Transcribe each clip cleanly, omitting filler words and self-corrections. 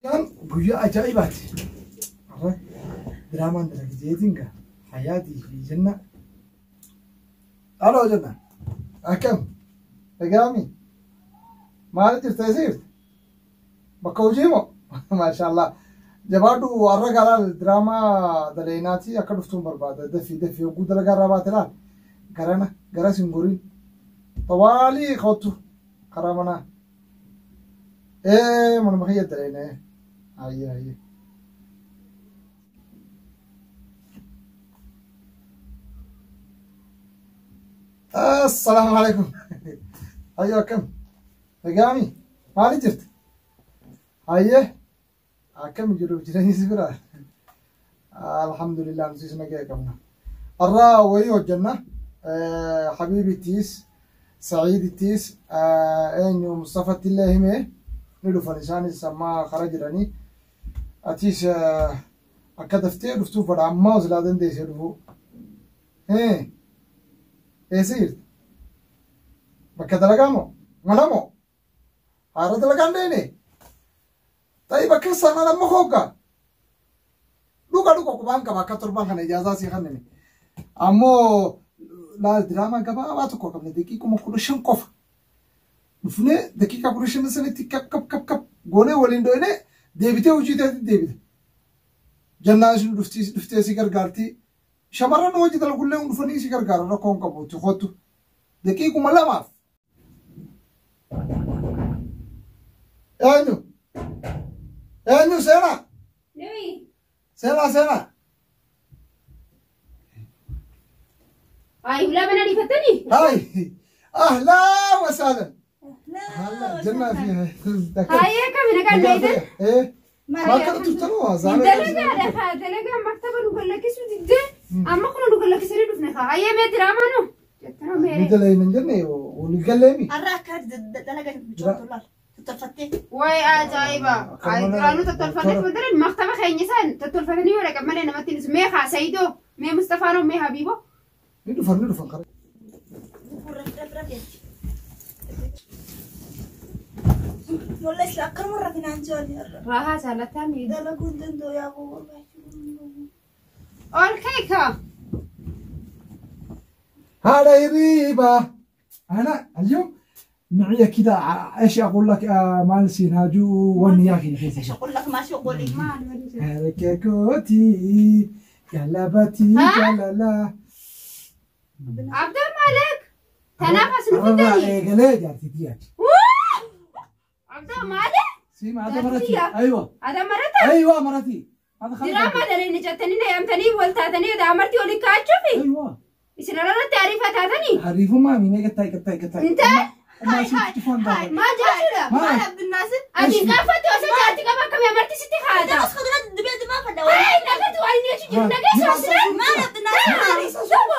Guyyaa ajaa'ibaati. Har'a diraamaan dalage jeetiin gaa hayaatii fi jenna. Aloo jenna. Akkam? Dhagaami? Maal jirta eessa jirta? Bakka hojii moo? Maashaallah. Jabaadhu har'a galaal diraamaa daleenaatii akka dhuftuun barbaada. Dafii dafii hogguu dalagaa irraa baate laal. Garana gara singoriin. Tawaalii kootu karaa manaa. Ee manuma kiyya daleenee. Hayyee hayyee. Assalaamu alaikum. Hayyoo akkam? Dhagaami? Maali jirta? Hayyee. Akkam jiruuf jireenyi si bira? Alhamdulillah nuti nagaa qabna. Har'a wayii hojjenna. Habiibittiis, Sa'iidittiis, eenyu Mustafatti illee himee ni dhufan isaanis amma kara jiranii. Atiis akka daftee dhuftuu fedha ammaa silaa dandeessee dhufuu. Eessa jirta? Bakka dalagaa moo? Mana moo? Haara dalagaa hin deene? Ta'i bakka sanaan amma hooggaa. Dhuga dhuga qubaan qaba akka torbaan kana ijaazaa sii kennine. Ammoo laal diraamaa gabaabaa tokko qabne daqiiquma 15 qofa. Dhufnee daqiiqaa 15 sanitti kap kap kap kap goonee waliin dho'inee deebitee hojii teetti deebite. Jannaan isin dhuftee si gargaarti. Shamarran hojii dalagullee dhufanii si gargaara rakkoo hin qabu itti kottu. Daqiiquma lamaaf. Eenyu? Eenyu seenaa? Nuyi. Seenaa seenaa. Ay, ulaa banaa dhiifattanii? هاي اهلا وسهلا هلا جنة فيها. Hayyee akkami nagaan leeydan? ايه ما كنت تلوها زعما. Dalagaadha kaa dalagaa maktaba nu gallakkisuu diddee amma kun nu gallakkisanii dhufne kaa. Hayyee mee diraamaa nu? Jettanoo meeree. انت اللي نجني ونتكلمي. Har'a akka dalagaa micoomtu laal. Tottolfattee. Wayi ajaa'iba! Duraanuu tottolfanneef madalan maktaba keenya isaan tottolfatanii yoo dhaqan malee namatti hin mee haa Sayidoo, mee Mustafaanoo, mee Habiiboo. ندفن ندفن خلاص. Ijoollee sila akkanuma rafinaan jiran har'a. Raahaa jaalataa mi? Dalaguu hin danda'u yaa barbaachisu. Ol ka'e kaa. هذا ريبة انا اليوم معي كذا ايش اقول لك ما نسينا جو ونياكي. ايش اقول لك ماشي قولي. هلك كوتي قلبتي لا Abdul Malik. Tanaaf as nu fidanii. قلي جارتي دياك. Abdul Malik. سيما هذا مرتي. ايوه Ada marata. ايوه مرتي هذا خليك. Diraamaa daleeni jettanii na yaamtanii wal taatanii amartii olii kaachuufi. ايوه Isin irratti ariifa taatanii. حريفو ما مين قتاي قتاي قتاي. Inte ما شفت تليفون ده. maal jechuudha? Maal Abdulnaasir? Ati gaafatti osoo jaartii qaba akkamii amartii sitti haata? As kudura dibee dimaa fadda. Ay, nagatu waan inni jechuun jiru nageessu asirra. Maal Abdulnaasir maali? Sobo.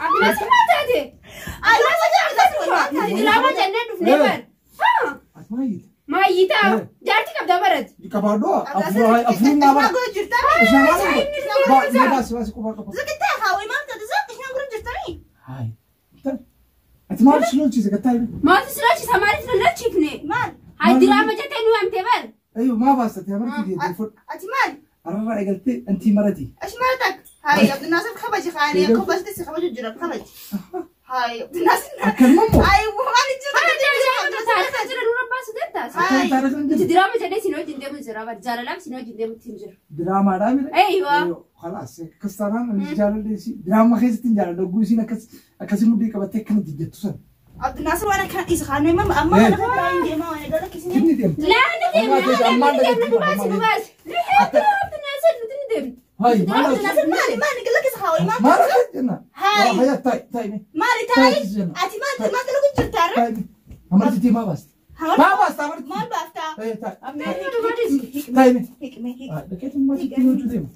Abdulnaasir maal taate? Abdulnaasir diraamaa jennee dhufnee bar. اسمعي. Maayyitaa jaartii qabda barat. كباردو افرو ما Jirtaa? ايش ما بس بس كبار كبار. Zikitee haawee maal taate zikitee ishaan gurra jirtanii? هاي انت ما عرفت شلون شيء قتاي. Maaltu si lolchisa maaliif nu lolchifne? Maal? Hay diraama jettee nu yaamte bar. ايوه ما باست يا مرتي دي فل. Ati maal? الرأي قلت انت مرتي. ايش مالتك؟ هاي عبد الناصر خبج خاني خبج تسي خبج الجرب خبج. هاي عبد الناصر. اكلمه. هاي وما نجرب. Taarifa jira nurra baasu danda'a. تاريخ Nuti diraama jennee sin wajjin deemu jira bar jaalalaaf sin wajjin deemutti hin jiru. دراما رامي. ايوه. خلاص كسران الرجال اللي دراما خيزت رجال لو سين اكس اكس مدي كبتك كانت جتسن. عبد الناصر وانا كان إذا خاني ما اما انا خبر عندي ما وانا قال لك سنين. كني ديم. Laa nu deemna nu deemna nu baasi nu baasi. Nu hedduu Abdulnaasir nuti ni deemna. هاي ما عبد الناصر مالي مالي قال لك إذا ما ما رحت هاي. هاي تاي تاي مالي تاي اتي ما ما تلقى جرتار. تاي عمرتي ما بس ما بس عمرتي مال بافتا. اي تاي Nuti تاي هيك ما هيك لقيت ما موجودين.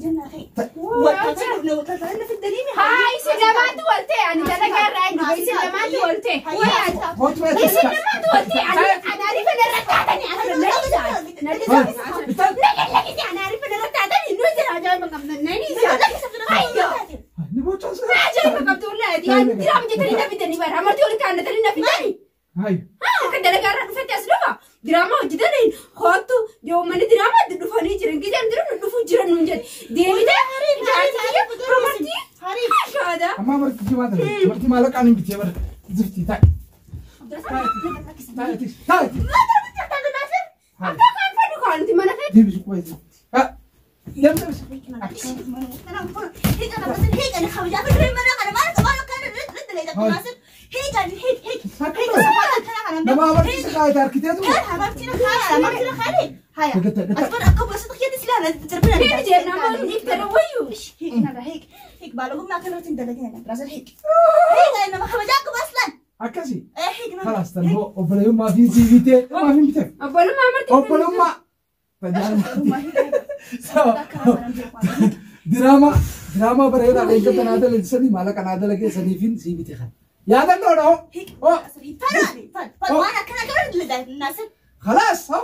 جنة أخي وطلعنا في الدليل. Haa isin lamaantu walte ani dalagaa irraa hin dhufe isin lamaantu walte. Isin lamaantu walte ani ariifa narra taatanii ani nagisa ani ariifa narra taatanii nu jira ajaa'iba qabna nani isa. Ayyo. Ajaa'iba qabdu wallahi ani diraama jettanii na fidanii bara amartii olii kaannatanii na fidanii. هاي Akka dalagaa irraa dhufetti as dhufa diraama hojii daleen hoottu yoomani diraamaa dhufanii jiran gijaan jiran dhufuu jiran nuun jedhe deebitee jaartii amartii hashaada. Amma amartii jimaa dalagaa. Amartii maallaqaan hin bitee bara. Ziftii taa'e. Taa'e taa'e. Abbaa kan fedhu kaanuti mana fedhu. Deebisu quba ziftii. Deemsa. Nama amartii si kaayate harkiteetu. Akkasii. Khalaas tanboo obboleeyummaa fi sii bitee maaf hin bitee. Obbolummaa amartii. Obbolummaa. Diraama diraamaa bareedaa eeggata naa dalagsanii maallaqa naa dalageessaniifin sii bitee kan. Yaadannoodha hoo. خلاص هو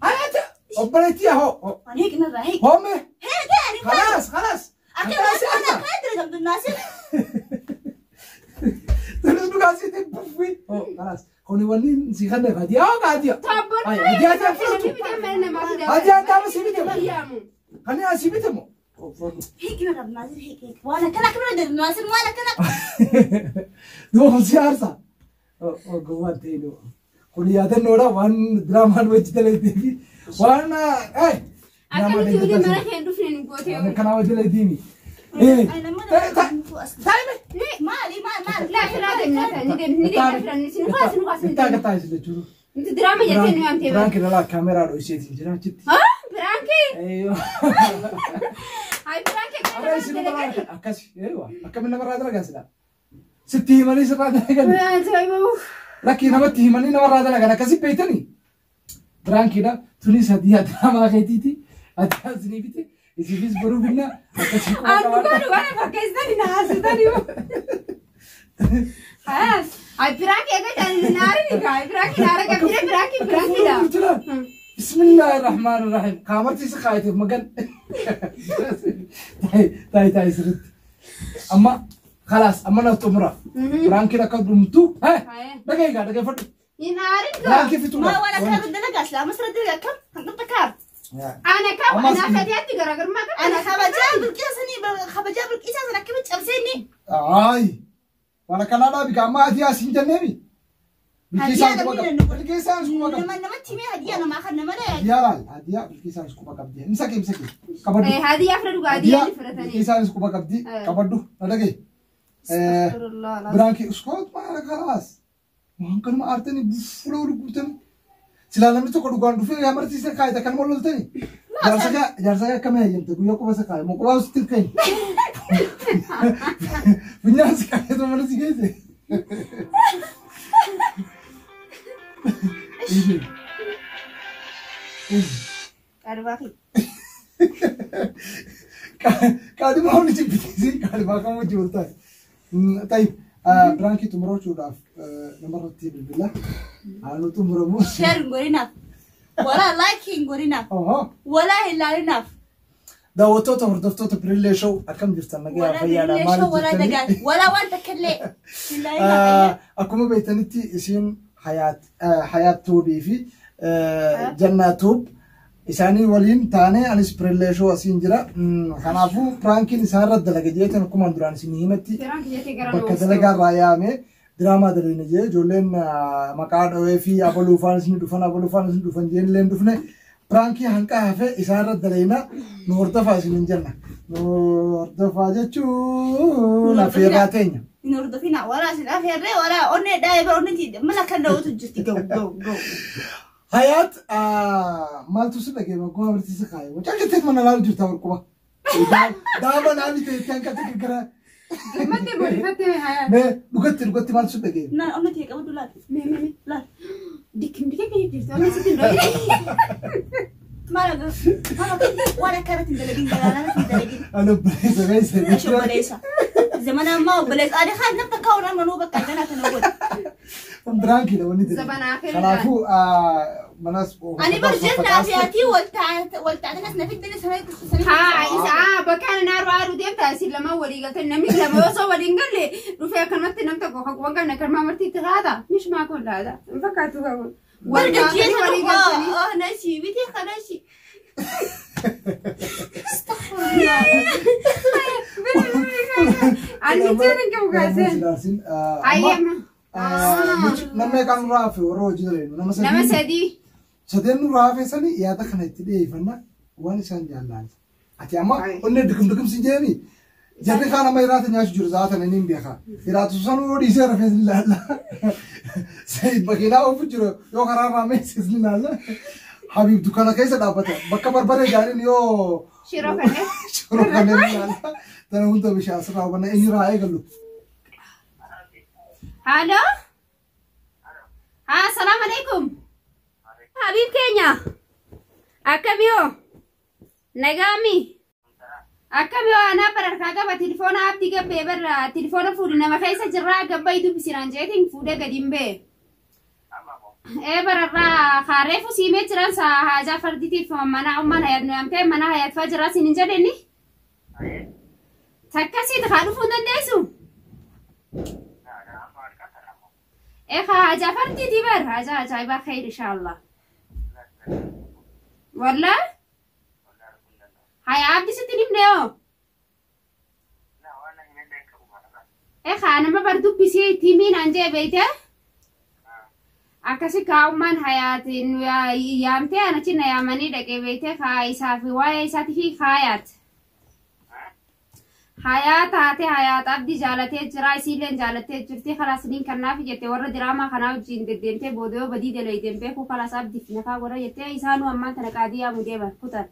هيا obboleettii hoo hoome خلاص خلاص Tunis dhugaasiitiin buffii. خلاص kuni wanni si kanneef hadiyaa hoo hadiyaa. Hadiyaa ta'e fudhatu. Hadiyaa ta'e si bite moo? Kan si bite moo? Duuba si aarsa. Gowwaan ta'e duuba. Kun yaadannoodha waan diraamaan wajji dalaydee fi waan Akkamitti waliin mana kee hin dhufne nu gootee. Kanaa wajji dalaydee. Nuti diraama jettee nu yaamtee bara. Biraanki dhalaa kaameraa dho'iseetiin jira achitti. Biraanki? Ay biraanki Arra isin namarraa akkasi akkamiin namarraa dalagan silaa. Sitti himanii sirraa dalagan. Lakkii namatti himanii namarraa dalagan akkasi beektanii. Biraankiidha tunis hadiyaa diraamaa keetiiti hadiyaa isinii bite isiifis boruu binna akkasii quba An qabaadha. dhugaa dhugaa fakkeessitanii na haasitanii. Ay biraanki egaa jaalli kaa biraanki naara qabdee biraanki biraankiidha. بسم الله الرحمن الرحيم كامرتي سخايتي مقل تاي تاي سرت اما خلاص اما نتمرة برانكي لك دمتو ها دقيقة دقيقة فت برانكي في ما ولا كان دلقة لا مسر دلقة كم نقطة كارت أنا كم أنا خديتي قرقر ما أنا خبجان بالكيس هني خبجان بالكيس أنا كم تشبسيني آي وانا كان أنا بك أما أتي أسين جنبي بالكيسان سكوبا قبل لما نمت مي هدية أنا ما أخذنا مرة هدية لا هدية بالكيسان سكوبا قبل امسكي امسكي كبردو هدية أفرد وهدية فرتني بالكيسان سكوبا قبل كبردو هذا برانكي اسكت ما خلاص ما كان ما أرتني بفلو ركوتن سلالمي تو كدوغان دفي يا مرتي سكاي تكن مولتني جارسا جارسا كم هي انت غيو كوبا سكاي مو كوبا ستيل كاي بنيا سكاي تو مرتي كاي قادم هون جبتي قادم كم جبتي طيب برانكي تمرو شو نمرتي بالله على تمرو مو شير غورينا ولا لايكين غورينا ولا هلالنا daawwattoota hordoftoota Birillee Show akkam jirtan nagaa fayyaadha maal ولا دقال ولا وانت كله Akkuma beektanitti isiin Hayaat Tuubii fi Jannaa Tuub isaanii waliin taane anis Birillee Show asiin jira. Kanaafuu piraankiin isaan irra dalaga jeetan akkuma duraan isin himatti bakka dalagaa irraa yaame diraamaa dalagna jee ijoolleen maqaa dhawee fi abaluu faan isin dhufan abaluu faan isin dhufan jeen illee dhufne piraankii hanqaa hafe isaan irra dalagna nu hordofaa isin hin jenna. Nu hordofaa jechuun affeerraa teenya. Nordofina wala sin afeerre wala onne dhaayee bara onne mana kan dawwatu jirti gaw gaw gaw. Hayaat maaltu si dhagee bakkuma amartii si kaaye wacaan jetteet mana laalu jirta warquba. Daaba naami ta'e itti hanqate gargara. Gammattee boodifattee hayaat. Mee dhugatti dhugatti maaltu si dhagee? Naan onne ta'e qabadhu laal. Mee mee mee laal. Dikkim dikkee kee jirti onne sitti hin dhoyine. Maal waan akka irratti hin dalagin galaanaa irratti hin dalagin. Ani obboleessa beessa. Ashi obboleessa. Zamana ammaa obboleessa. Ani kaan namta kaa'uun amma nuu bakka akkanaa kana godhe. Biraankiidha wanni jedhamu. Zabanaa fi Kanaafuu manas. Ani bar jennaa fi ati wal taatanas na fiddani sana. Haa isa bakka ani naaru aaruu deemta isin lama walii galtan namni lama osoo waliin galle dhufee akkanumatti nam tokko kan quban qabne kan maamartii itti haata mish maa kun laata hin fakkaatu qabu. Wal Barga walii galtanii. Ah, nashi, biti kanashi. Ani jechuun qabu kaaseen. Ayyama. Nama meeqaan nurraa hafe warra hojii dalagnu nama Nama sadii. sadii. Sadeen nurraa hafe sani yaada kana itti dhiyeeffanna waan isaan jaallaan. Ati amma onnee dukum dukum si jeemi. Jarri kaan amma hiraata nyaachuu jiru zaata nani hin beeka. Hiraatu san yoo dhiisee rafee ni laalla. Sayid makiinaa oofu jiru yoo karaa irraa meessis ni laalla. Habiib dukkana keessa dhaabbata. Bakka barbaree jaaniin yoo Shiroo kanneen. shiroo kanneen ni laalla. Tana hunda bishaan asirraa hubanna eenyurraa eegallu. Halo. Haa, salaam alaikum. Habiib keenya. Akkamiyoo? Nagaami. Akkamiyoo anaa bararkaa qaba tilifoona abdii gabbee barra tilifoona fuudhi nama keessa jirraa gabba dubbisiran jeetiin fuudhee gadi hin bee. Ee bararraa kaareefu siimee jiran saa haajaa farditiif mana ummaan hayat nu yaamtee mana hayatfaa jirraa siin hin jedheni. Takkasiit haa dhufuu hin dandeessu. Ee haajaa fardiiti bar haajaa ajaa'ibaa khayr inshaallah. Wallah. Haya abdi sitti himne yoo. Ee haa nama bar dubbisee itti himiin an jee beeyte. Akkasi kaa'ummaan hayaatiin nu yaamtee anachi na yaamanii dhaqee beeyte haa isaa fi waa'ee isaatii fi haayaat. Hayaa taate hayaat abdii jaalatee jira isiilleen jaalattee jirti kalaas niin kannaaf jette warra diraamaa kanaa wajjin deddeemtee booda yoo badii dalaydeen beekuu kalaas abdiif nafaa godha jettee isaanuu ammaan tana qaadii yaamu deeman kutan.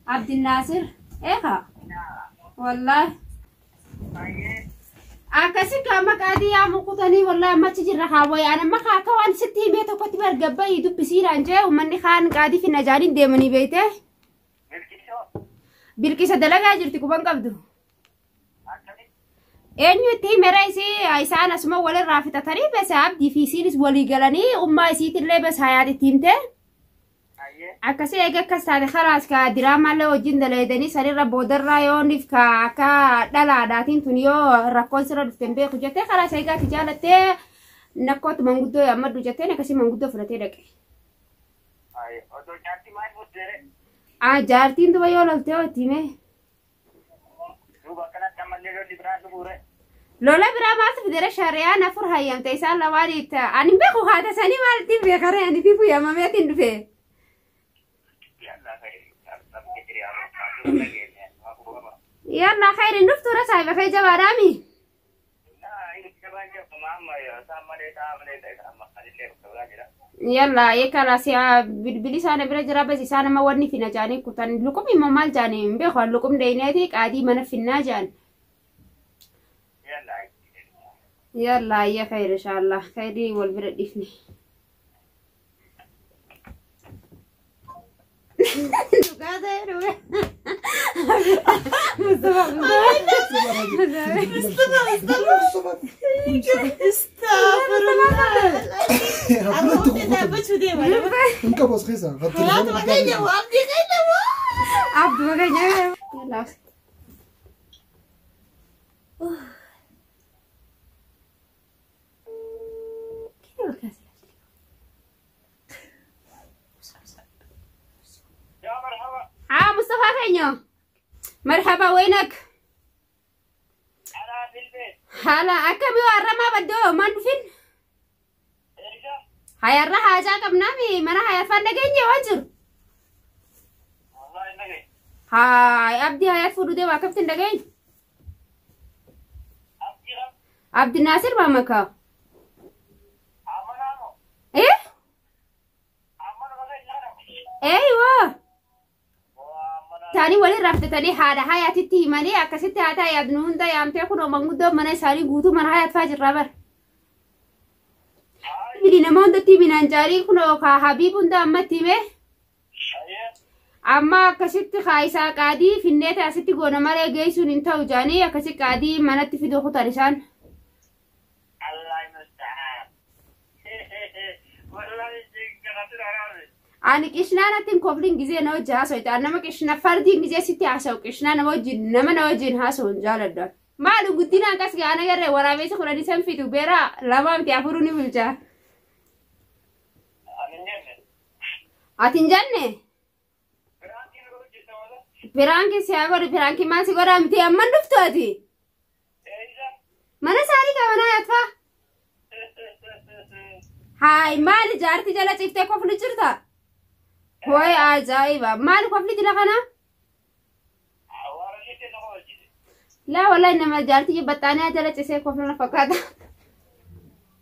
Abdi Naasir eekaa wallaahi. Akkasi qaama qaadii yaamu kutanii wallaahi ammachi jirra haawayaan amma akka waan sitti himee tokkotti bargabbayi dubbisiidhaan jee uummanni kaan qaadii fi najaaniin deemanii beeyte. Bilqisa dalagaa jirti quban qabdu. Eenyu itti himera isii isaan asuma walirraa fixatanii bes abdii fi isiinis walii galanii ummaa isiitillee bes hayaat itti himte. Akkasii eega akkas taate kalaas ka diraamaallee wajjin dalaydanii sanirra boodarraa yooniif ka akka dhalaadhaatiin tun yoo rakkoon sirra dhufte hin beeku jettee kalaas eegaa ati jaalattee nakkootu manguddoo yaammadhu jetteen akkasii manguddoo fudhatee dhaqe. Ah jaartiin duba yoo loltee hoo itti himee. Lola biraa maaltu fidere shari'aan afur hayyamte isaan lamaan itti ani hin beeku haata sanii maalittiin beekare ani fifu yaamameetiin dhufe. Yalla khairin dhuftu ra saahiba kee jabaadhaami. Yalla eekalaas bilbili isaan bira jira bas isaan amma wanni fina jaanii kutan luqum immoo maal jaanii hin beeku luqum deeyneeti qaadii mana finnaa jaan. Yalla ayya khayr inshallah khayrii wal bira dhifne. Dhugaa ta'e dhugaa. Mustafa Mustafa. Hin qabu as keessa. Abduma keenya. Yalla. ها مصطفى كينيو مرحبا وينك؟ أنا في البيت. هلا أكم يو الرما بدو ما نفين؟ هيا الرها حاجة كم نامي منا هيا فندقيني وجر. والله إنك. هاي أبدي هيا فرودي واقف تندقين. عبد الناصر مامك. إيه؟ أيوة. Taanii waliin raftatanii haadha hayaatitti himanii akkasitti haata hayaat nu hunda yaamtee kun manguddoo mana isaanii guutuu mana hayaat fa'aa jirraa bara. Bili nama hundatti himinaan jaarii kun kaa Habiib hunda ammatti hime. Amma akkasitti kaa isaa qaadii finnee asitti goona malee geessuun hin ta'u jaanii akkasi qaadii manatti fiduu kutan isaan. Ani qishnaa natti hin koflin gizee na wajji haasa'u nama qishna fardiin gizee sitti haasa'u qishnaa nama wajjin nama na wajjin haasa'u hin jaaladha. Maal guddina akkas gaana agarre waraabessi kudhanii san fitu beera lama miti afur ni bulcha. Ani hin jenne. Ati hin jenne? Biraantii na godhu jirta wala. Piraanki si haa godhu piraanki maal si godhaa miti amman dhuftu ati? Eeyisa. Mana isaanii qabanaa yaatfaa? Haay maali jaartii jala ciiftee koflu jirta? Wayi ajaa'iba maali kofli jila kana? Warra na hojjete. Laa wallahi nama jaartii baxxaaniyaa jala ciisee koflu na fakkaata.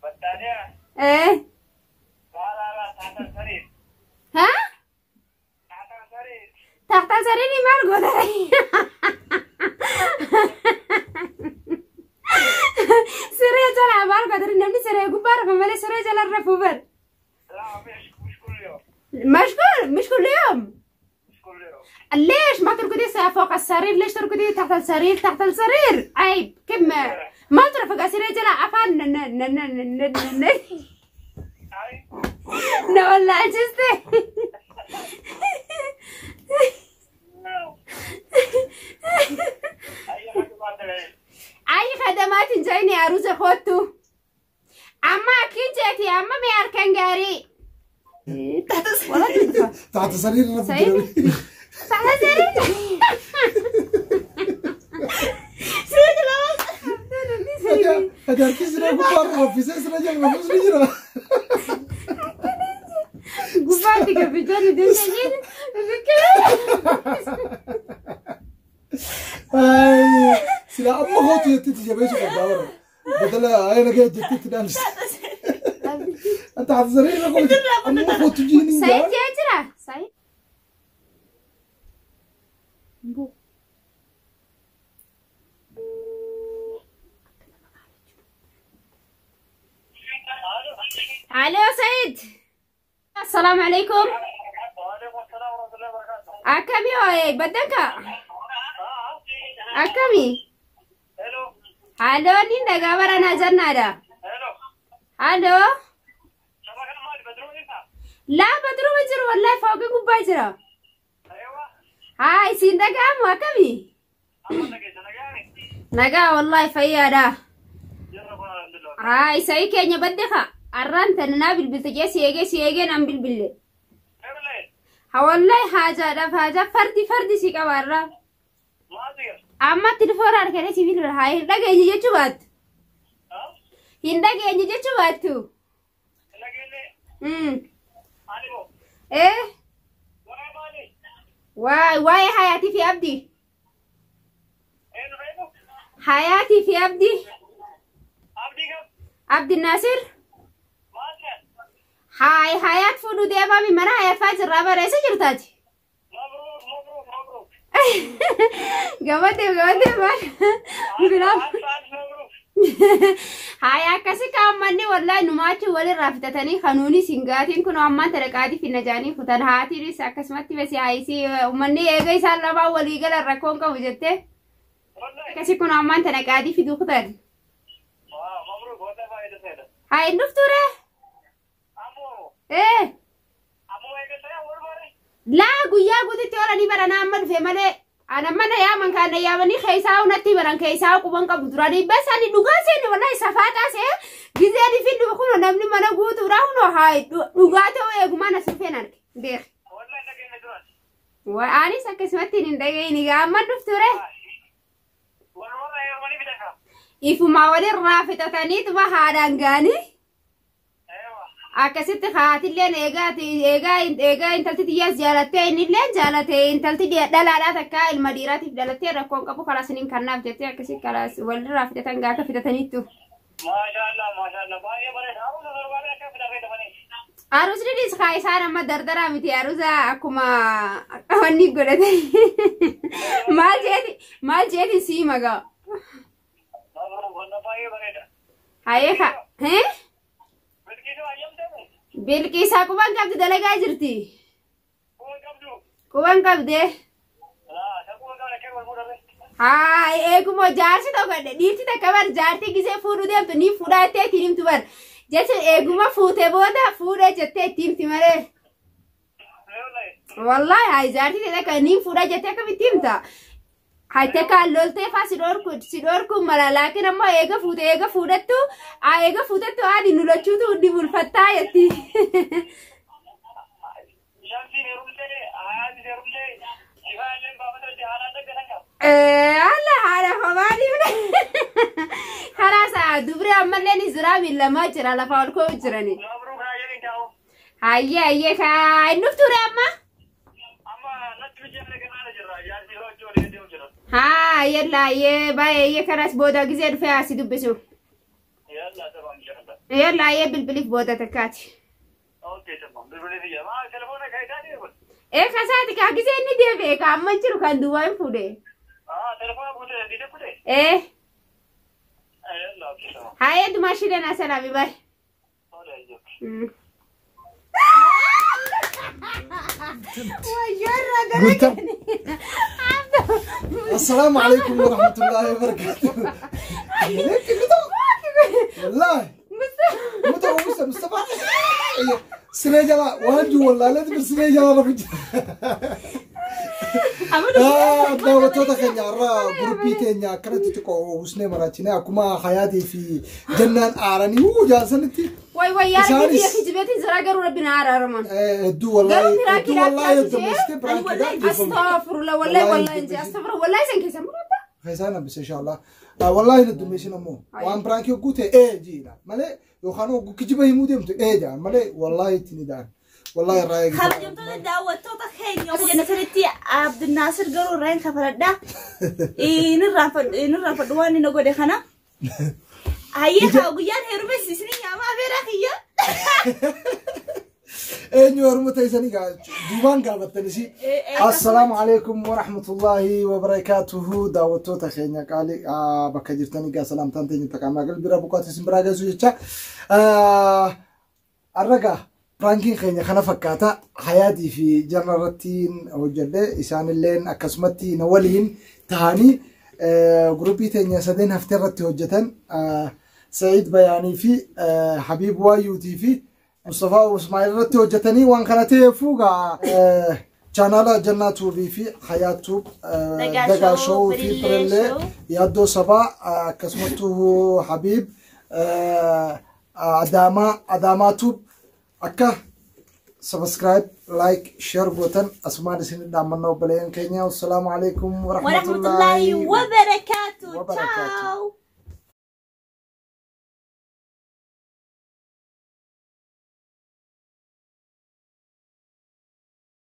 Battaaniyaa. Ee. Laa laa laa taataan saree. Haa? Taataan saree. Takhtaa sariin maal goota? Siree jala maal goota? Namni siree gubbaa rafa malee siree jala rafuu bar. لا مش مش كل يوم. مشغول مش كل يوم. مش كل يوم. ليش ما ترقدي فوق السرير؟ ليش ترقدي تحت السرير؟ تحت السرير عيب. كم ما ترفق السرير جلا عفان ن ن ن ن ن ن ن هاي. لا والله عجزت. اي حاجه بعد العيد. اي خدمات جايني عروسه خوتو اما اكيد جاتي اما ما اركان جاري تحت السرير. تحت سرير سعيد؟ تحت السرير. Ati harki siree gubbaa raffisee siree jala rafus ni jira. Gubbaatti gabbichaan deemtee Sila amma kootu jettitti jabeessu qabdaa bara. Badala ayna gahee jettitti dhaamsi. Taxta sariir kootu amma kootu jiini. Sayid jee jira? Sayid. الو سيد. السلام عليكم. وعليكم السلام ورحمه الله وبركاته. أكمي هاي بدك؟ أكمي. الو. الو نين دعابر أنا جنارا. الو. الو. شبكه مال بدرو انت. لا بدرو بجر والله فوق قباجرة. ايوه. هاي سين دعام وأكمي. نجا والله فيادا. هاي سايك يا بدك. أران تنا بالبلتجي سيجي سيجي نام بالبلة. والله حاجة رف حاجة فردي فردي سيكا برا. أما تلفون أركني سيفيل هاي هندا كي يجي جوات. هندا كي يجي جوات تو. إيه. واي واي حياتي في أبدي. حياتي في أبدي. عبد الناصر. هاي حياة فودو دي أمامي مرة حياة فاجر رابع رئيس جرتاج. مبروك مبروك مبروك. قمتي قمتي مر. مبروك. هاي أكاسي كأمني والله نماتي ولا رافتني خانوني سينغاتين كنوا أمان تركاتي في نجاني ختن هاتي ريس أكاسمتي بس هاي سي أمني إيجا يسال لما وليجا الركون كوجته. أكاسي كنوا أمان تركاتي في دوختن. مبروك والله فايدة. هاي نفتوره. إيه. لا قويا قلت ترى أني برا نعمل في ملء أنا من يا من كان يا مني خيساو نتي برا خيساو كوبان كبدراني بس أنا دوغاسين والله صفات أسه جزء في دكونه نمني منا قوت وراهنا هاي دوغاته ويا سفين أرك بيخ. وأنا سكسمتي نندقي نجام ما دفتره. إفو ما ولي رافته تاني تبى هارانغاني. Akkasitti haatilleen eegaa eegaa eegaa intalti xiyyaas jaalattee innilleen jaalatee intalti dhalaadhaa takka ilma dhiiraatiif dhalattee rakkoon qabu karaa isiniin kannaaf jettee akkasii kalaas walirraa fidatan gaafa fidataniittu. Maashaallah maashaallah baay'ee bareeda aruusa torbaabee akka fidatanii. Aruusni kaa isaan amma dardaraa miti aruusa akkuma wanni godhate maal jeeti maal jeeti sii magaa. Baay'ee bareeda. Hayee kaa. Bilqiisaa quban qabdi dalagaa jirti. Quban qabdee. Haa eeguma jaarsi tokko dhiirti takka bar jaartii gisee fuudhuu deemtu ni fuudhaa jettee ittiin himtu bar. Jechuun eeguma fuutee booda fuudhee jettee itti himti malee. Wallaahi haa jaartii takka ni fuudhaa jettee akkamitti himta? Hayte kan loltee faa si dhorku si dhorku mala laakiin ammoo eega fuute eega fuudhattu eega fuutattu haadhi nu lachuutu ni bulfattaa jetti. Shamsiin heerumtee, Hayaatis heerumtee, Shifaa illee baafata haalaan daggatan qaba. Alla haadha homaadhiifne. Karaa isaa dubri ammallee ni jira miilamaa jira lafa ol ka'u jirani. Mabruk haa jedhin kaa'u. Hayyee hayyee kaa inni ture amma. Amma natti mijjaa ganaana jirra. Jaarsi yeroo hojii walii deemu jira. Haa yalla hayyee baay'ee hayyee karaas booda gizee dhufee asii dubbisu. Yalla tamam inshallah. Yalla hayyee bilbiliif booda takkaati. Okay tamam. Bilbilii biyya. Maa telefoona kaayitaa ni kun. Ee kasaati kaa gizee inni deebi'e kaa amma hin jiru kan duwwaa hin fuudhe. Ah telefoona kutee diide kutee. Ee Yalla okay tamam. hayyee dumaa shidhan asalaami baay'ee. Tola iyyuu. Guutam. السلام عليكم ورحمة الله وبركاته. هيك والله متى مصطفى مصطفى سنة وانجو والله لازم سنة جلا رفج. Daawwattoota keenya irraa guruppii teenya akkanatti xiqqoo husnee maraachine akkuma Hayaatii fi Jannaan aaranii huu jaarsanitti Way way yaa rabbi biyya kijibeetiin jira garuu rabbi na araaraman. Hedduu wallahi Garuu piraakii hedduu wallahi dhaabbaasisee hedduu piraakii Astaghfirullah wallahi wallahi inji astaghfirullah wallahi isan keessa murata. Keessaan hambise inshallah. Wallahi heddummeessin ammoo waan piraakii hogguu ta'e ee jiidha malee yookaan hogguu kijiba himuu deemtu ee jedhan malee wallahi itti ni da'an. Wallahi irraa eegi. Kabajamtoota daawwattoota keenya osoo jenna sanitti Abdinaasir garuu irraa hin kafaladha. Inni irraanfadhu waan inni godhe kana. Hayyee haa guyyaan heerumes isin nyaamaa afeeraa kiyya. Eenyu heeruma ta'isanii duubaan gaafattanis. Assalaamu alaikum warahmatullahi wabarakaatuhu daawwattoota keenya qaalii bakka jirtanii gaa salaamtaan teenya taqaamaa galbira buqaatu isin biraa geessu jecha. Arragaa piraankiin keenya kana fakkaata Hayaatii fi Janna irratti hojjedhe isaanilleen akkasumatti na waliin ta'anii guruppii teenya sadeen haftee irratti hojjetan Sa'iid Bayaanii fi Habiib Waayyuutii fi Mustafaa Usmaa'il irratti hojjetanii waan kana ta'eefuu gaa chaanaala Jannaa Tuubii fi Hayaat Tuub Dagaa Showuu fi Birillee Yaaddoo Sabaa akkasumattuu Habiib Adaamaa Adaamaa Tuub akka subscribe like share gootan asumaan isin dhaammannaa obboleeyyan keenya. Assalaamu alaikum warahmatullahi warahmatullahi wabarakaatu. wabarakaatuh. Ciao.